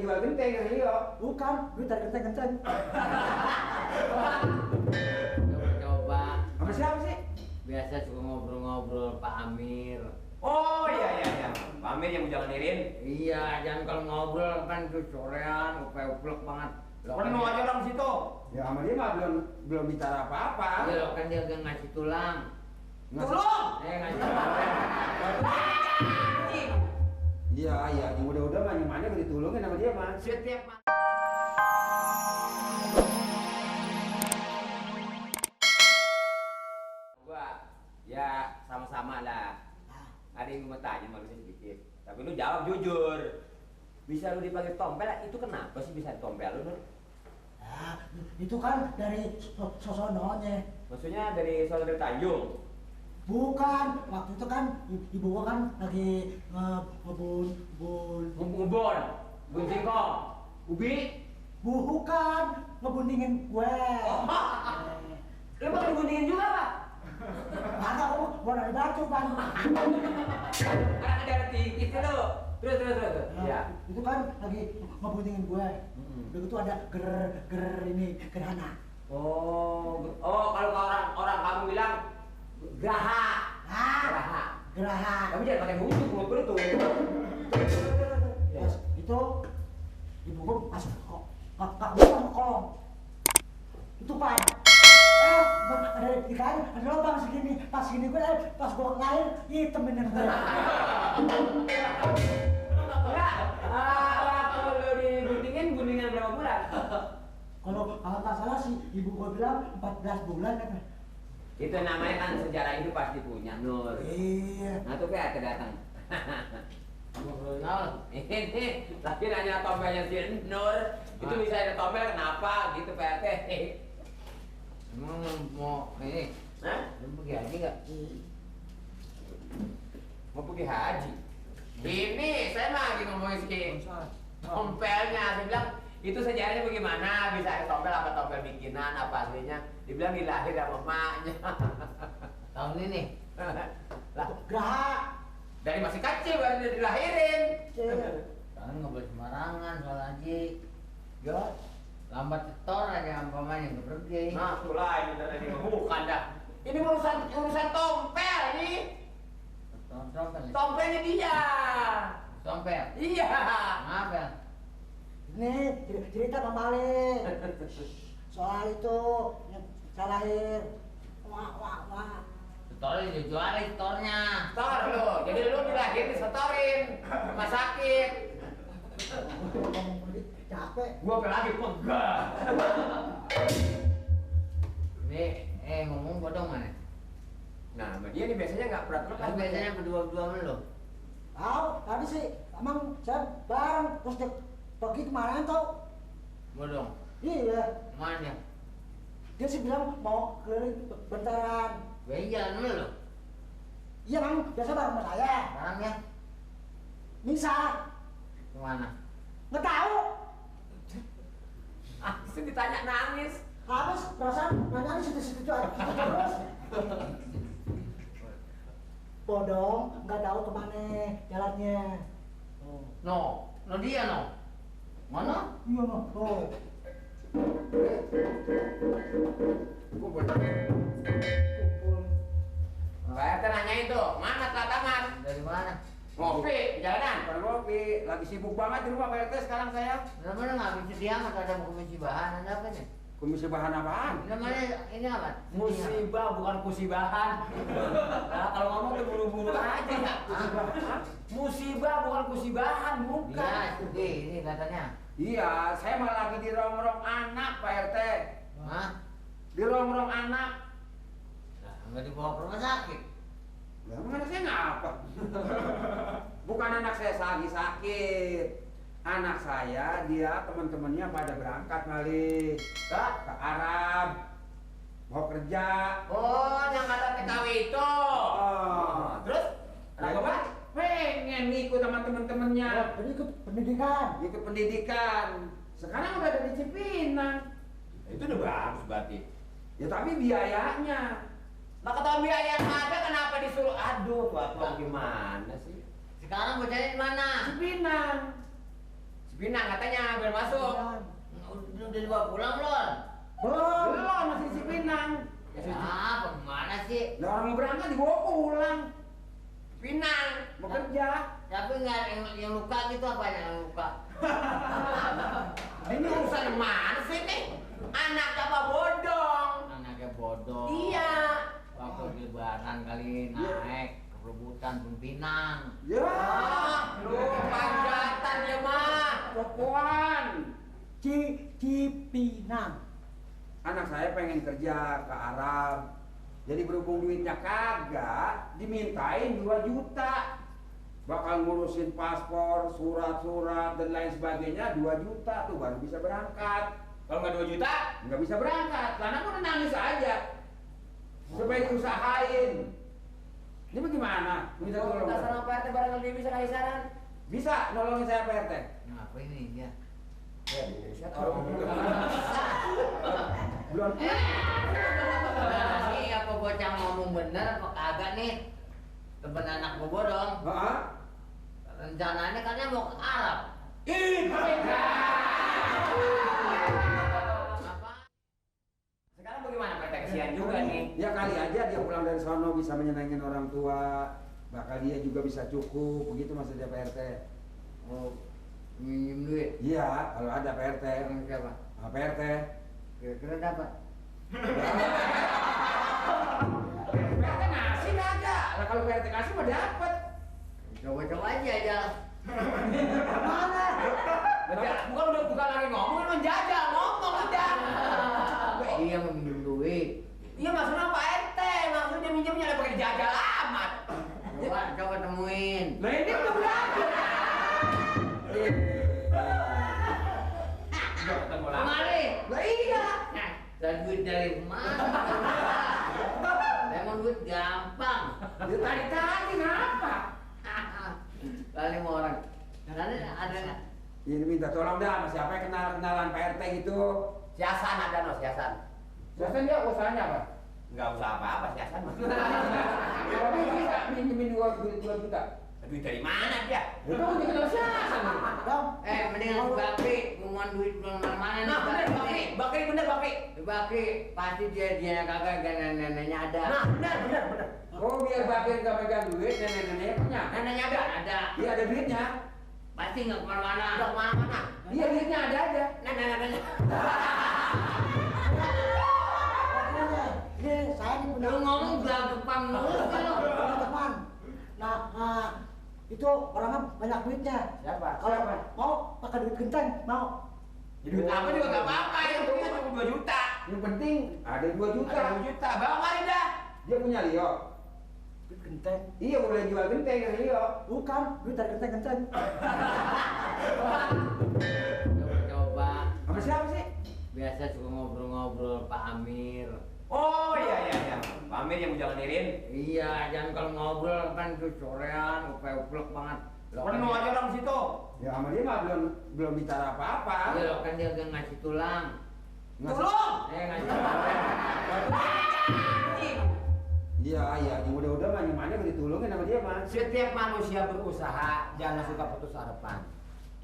jual genteng yang iyo. Bukan, gue cari genteng-genteng. Coba. Sama siapa sih? Biasa suka ngobrol-ngobrol Pak Amir. Oh iya. Pak Amir yang mau jalanin. Iya, jangan kalau ngobrol kan tuh sorean, upek-upek banget. Penuh aja orang situ. Ya sama dia mah belum bicara apa-apa. Iya, kan dia gak ngasih tulang. Tulung! Ngasih tulang. Iya, yang udah-udah mah nyemanya udah ditulungin sama dia mah. Setiap Gua ya sama-sama lah. Ada yang mau tanya sama lu sedikit. Tapi lu jawab jujur. Bisa lu dipanggil tompel, itu kenapa sih bisa tompel lu, Nur? Nah, itu kan dari sosononya. Maksudnya dari saudara Tanjung. Bukan, waktu itu kan ibu gua kan lagi ngebun. Bun singkong, ubi. Bukan, ngebundingin gue. Lu mau dibundingin juga, Pak? Ada gua dari batu kan. Anak ada tinggi itu lu. Terus. Nah, Ya. itu kan lagi ngebundingin gue. Udah gitu ada gerhana. Oh, kalau orang kamu bilang geraha. Geraha. Tapi jangan pakai musuh mulut betul. Terus itu ibu gua pas kak gua ngekong. Itu pan. Ada ikan, ada lubang segini. Pas gini gue, pas gua lahir, hitam bener gue. Enggak. Waktu lu dibundingin berapa bulan? Kalau nggak salah sih, ibu gua bilang 14 bulan kan. Itu namanya kan sejarah hidup pasti punya, Nur. Iya. Nah, tuh kayak datang. ngobrol Ini tapi nanya tompelnya si Nur. Itu bisa ada tompel kenapa gitu PRT. emang mau ini, Hah? lu pergi haji nggak? Mau pergi haji. Ini saya mah lagi ngomongin si tompelnya. Saya bilang itu sejarahnya bagaimana? Bisa ada tompel apa tompel bikinan apa aslinya? Dibilang dilahir sama emaknya. Tahun ini. Lah, Geraha. dari masih kecil baru dia dilahirin. Jangan nggak boleh sembarangan soal haji. Ya, lambat setor aja umpamanya nggak pergi. Nah, itu lain tadi bukan dah. Ini urusan tompel ini. Tompel. Tompelnya dia. Tompel. Iya. Ngapel. Ini cerita Pak Malik. Soal itu yang saya lahir. Wah. Setornya dijualin setornya. Setor lu. Jadi lu dilahirin disetorin. Rumah sakit. Ngomong begitu capek. Gua lagi pegah. Ini ngomong bodong mana? Nah, sama dia nih biasanya nggak pernah terlepas. Kan biasanya berdua-dua mulu. Tahu, tadi sih emang saya bareng terus dia pergi kemana tau? Bodong. Iya, Mana? dia sih bilang mau keliling bentaran. Gue jalan mulu. Iya bang, biasa bareng sama saya. Barangnya Nisa, kemana? nggak tahu. Ah, itu ditanya nangis. Habis perasaan nanya di situ-situ aja terus. Bodong, nggak tahu kemana jalannya. No dia no. Mana? Iya no, tuh. Gua bener. Kumpul. Pak RT nanyain tuh, mana telatangan? Dari mana? Ngopi, jalanan. Bukan ngopi, lagi sibuk banget di rumah Pak RT sekarang saya. Namanya nggak bisa diangkat, ada komisi bahan, ada apa nih? Komisi bahan apaan? Namanya ini apa? Musibah bukan kusibahan. Nah, kalau ngomong tuh buru-buru aja. Musibah bukan kusibahan, bukan. Iya, ini katanya. Iya, saya malah lagi di rongrong anak Pak RT. Hah? Di rongrong anak. Nah, nggak dibawa ke rumah sakit. Lah, emang anak saya ngapa? Bukan anak saya lagi sakit. Anak saya, dia teman-temannya pada berangkat kali ke Arab, mau kerja. Oh, yang kata TKW itu. Oh. Terus? Kenapa? Pengen ikut sama teman-temannya, Jadi ikut pendidikan. ikut pendidikan. Sekarang udah ada di Cipinang. Itu udah bagus berarti. Ya tapi biayanya. Nah, ketahuan biaya yang ada kenapa disuruh? Aduh, tuan gimana sih? Sekarang bocahnya di mana? Cipinang. Pinang katanya belum masuk. Udah dibawa pulang belum? Belum. Belum, masih si Pinang. Ya, bagaimana sih? Lah orang mau berangkat dibawa pulang. Pinang. Mau kerja. Tapi nggak yang luka gitu apa yang luka? Ini urusan mana sih nih? Anak apa bodong? Anaknya bodoh. Iya. Waktu lebaran kali naik rebutan pun Pinang. Ya. Lu panjatan ya mah. Popoan. Cipinang. Anak saya pengen kerja ke Arab. Jadi berhubung duitnya kagak, dimintain 2 juta. Bakal ngurusin paspor, surat-surat dan lain sebagainya 2 juta tuh baru bisa berangkat. Kalau nggak 2 juta? Nggak bisa berangkat, karena aku nangis aja. Supaya diusahain. Ini bagaimana? Minta tolong. Minta saran Pak RT barangkali dia bisa kasih saran. Bisa nolongin saya Pak RT? Ngapa ini ya? Belum. Nah, sih apa bocah ngomong bener apa kagak nih? Temen anak bobo dong. Heeh. Rencananya katanya mau ke Arab. Ih, mereka. Apa? Sekarang bagaimana Pak RT? Kesian juga nih. Ya kali aja dia pulang dari sono bisa menyenangin orang tua. Bakal dia juga bisa cukup, begitu maksudnya Pak RT. Mau minjem duit? Iya, kalau ada Pak RT. Sama siapa? Pak RT. Kira-kira dapat? Pak RT ngasih kagak? Lah kalau Pak RT kasih mah dapat. Coba-coba aja. Mana? Bukan lagi ngomong, kan menjajal, ngomong udah. Dia mau minjem duit. Iya maksudnya Pak RT, maksudnya minjemnya lah pakai dijajal amat. Coba temuin. Lah ini udah berapa? Ketemu lagi. Kemari. Lah iya. Dan duit dari mana? Emang duit gampang. Dia tadi ngapa? Kali mau orang. Nanti ada nggak? Ini minta tolong dah, siapa yang kenalan Pak RT gitu. Siasan ada no, siasan. Biasanya dia usahanya apa? Nggak usah apa-apa siasan. Tapi bisa minjemin 2 juta. Duit dari mana dia? Itu kan dikenal siasan. Dong. Mendingan si Bakri ngomong duit belum mana nih? Nah bener Bakri bener Bakri. Si Bakri pasti dia kagak neneknya ada. Nah bener. Oh biar Bakir gak megang duit, nenek-neneknya punya. Neneknya ada. Ada. Iya ada duitnya. Pasti nggak kemana-mana. Udah kemana-mana. Iya duitnya ada aja. Neneknya. Ini saya ini punya Lu ngomong gelagapan mulu sih lu. punya teman. Nah, itu orangnya banyak duitnya. Siapa? Kalau mau pakai duit genteng, mau. Duit apa juga nggak apa-apa, yang penting cuma 2 juta. Yang penting ada 2 juta. Ada 2 juta, bawa mari dah. Dia punya Leo. Duit genteng. Iya boleh jual genteng yang Leo. Bukan, duit dari genteng-genteng. Coba. Sama siapa sih? Biasa suka ngobrol-ngobrol Pak Amir. Oh iya. Pak Amir yang mau jalanin. Iya, jangan kalau ngobrol kan tuh sorean, uplek banget. Penuh aja orang situ. Ya sama dia mah belum bicara apa-apa. Iya, lo kan dia udah ngasih tulang. Tolong. Ngasih tulang. Iya, yang udah-udah mah mana udah ditolongin sama dia mah. Setiap manusia berusaha, jangan suka putus harapan.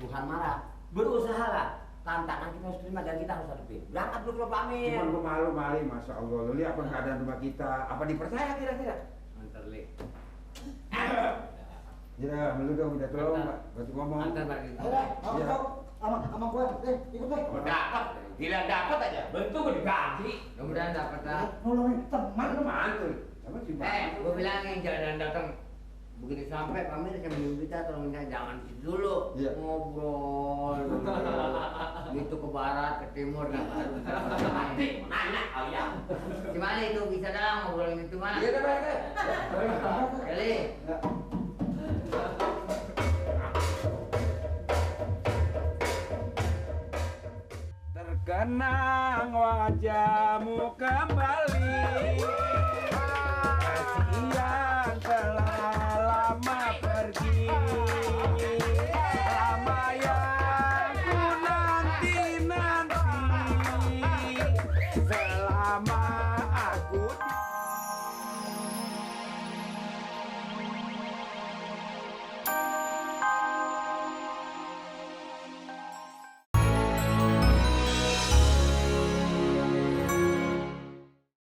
Tuhan marah. Berusahalah. Tantangan kita harus terima dan kita harus hadapin. Berangkat dulu ke Pak Amir. Cuman gue malu mali, masya Allah. Lu lihat apa keadaan rumah kita? Apa dipercaya kira-kira? Antar li. Ya, lu dong minta tolong, Pak. Bantu ngomong. Antar bagi. Ayo, mau Iya. kau sama gue, ikut deh. Oh, dapat. Gila dapat aja. Bentuk gue diganti. Mudah-mudahan dapat lah. Nolongin teman Lu mantul. Sama si Gue bilangin jangan datang. Begitu sampai Pak Amir saya minum kita tolong minta jangan gitu dulu. Iya. Ngobrol. Gitu ke barat, ke timur kan baru. Nanti nanya kalian. Gimana itu bisa dah ngobrolin itu mah? Iya, Pak. Kali. Terkenang wajahmu kembali.